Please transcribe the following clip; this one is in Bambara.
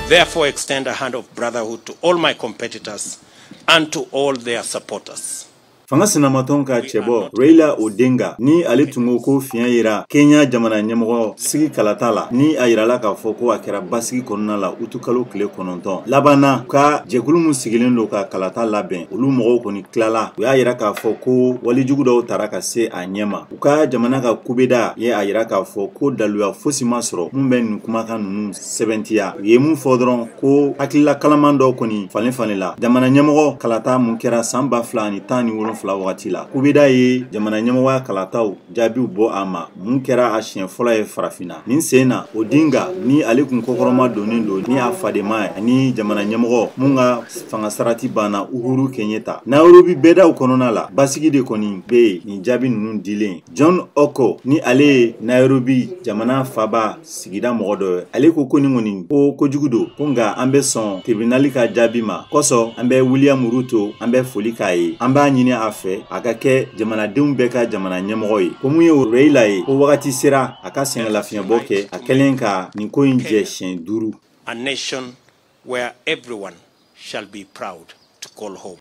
Therefore extend a hand of brotherhood to all my competitors and to all their supporters. Fanga sinamatɔn ka cɛbɔ Raila Odinga, ni ale tun ko ko fiɲɛ yira Kenya jamana ɲɛmɔgɔ sigi kalata la, ni a yirala k'a fɔ ko a kɛra basigi kɔnɔna la utukalo tile 9 labanna, ka jɛkulu min sigilen don ka kalata labɛn, olu mɔgɔw kɔni tilala. U y'a yira k'a fɔ ko walijugu dɔw tara ka se a ɲɛma. U ka jamana ka kubeda ye a yira k'a fɔ ko daluya fosi ma sɔrɔ mun bɛ nin kumakan ninnu sɛbɛntiya. U ye mun fɔ dɔrɔn, ko hakilila kalaman dɔw kɔni falen falen la. Jamana ɲɛmɔgɔ kalata mun kɛra san 2017 wagati la, kubeda ye jamana ɲɛmɔgɔya kalataw jaabiw bɔ a ma, mun kɛra a siɲɛ fɔlɔ ye farafinna nin sen na. Odinga, ni ale kun kɔkɔrɔma donnen don ni a fadenma ye ani jamana ɲɛmɔgɔ mun ka fanga sarati banna, Uhuru Kenyatta, Nairobi bɛɛdaw kɔnɔna la, basigi de kɔni bɛ yen nin jaabi ninnu dilen. John Oko, ni ale ye Nairobi jamana faba sigida mɔgɔ dɔ ye, ale ko ko nin kɔni ko kojugu don, ko nka an bɛ sɔn tribunal ka jaabi ma kosɔn. An bɛ William Ruto, an bɛ foli k'a ye, an b'a ɲini a fɛ a ka kɛ jamanadenw bɛɛ ka jamana ɲɛmɔgɔ ye. Ko mun ye Raila ye, ko wagati sera a ka sɛgɛn lafiɲɛbɔ kɛ, a kɛlen ka nin ko in jɛ siɲɛ 5. A nation where everyone shall be proud to call home.